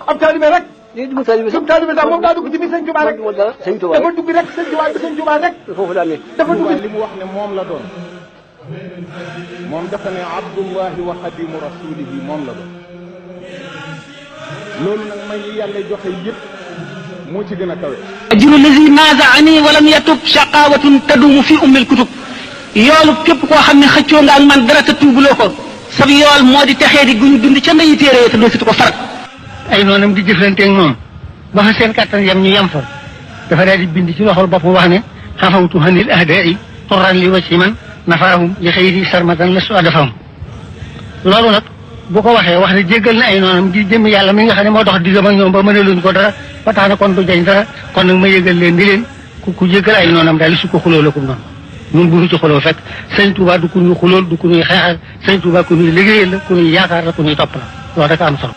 ab taalibe rek. lii dugg taalibe sum taalibe daal moom daa dugg ci biir sëñ Tuubaa rek. sëñ Tuubaa dafa dugg rek sëñ Tuubaa rek. foofu daa nekk. dafa dugg li mu wax ne moom la doon moom dafa ne abdullahi wa xadimu rasulihi moom la doon loolu nag may yi yàlla joxe yëpp moo ci gën a kawe. ajru lazi naazaani walam yatub shaqawatun tadumu fi ummil kutub yoolu képp koo xam ne xëccoo nga ak man dara te tuubuloo ko sab yool moo di texee di guñu dund ca ndeyi téere te doo si ko farat ay noonam di jëflanteeg moom ba fa seen kàttan yam ñu yem fa dafa daal di bind ci loxol boppam wax ne xafawtu hanil ahdaai turran li wacci man nafaahum li xëyri sarmatan la su adafam loolu nag bu ko waxee wax ne jéggal na ay noonam di jëm yàlla mi nga xam ne moo dox diggam ak ñoom ba mënaluñ ko dara ba tax na kon du jañ dara kon nag ma yëgal leen ni leen ku jéggal ay noonam daal su ko xuloo la ko noonu ñun bu ñu ci xuloo fekk sëñ Touba du ku ñuy xulool du ku ñuy xeexal sëñ Touba ku ñuy liggéeyal la ku ñuy yaakaar la ku ñuy topp la loolu rek am solo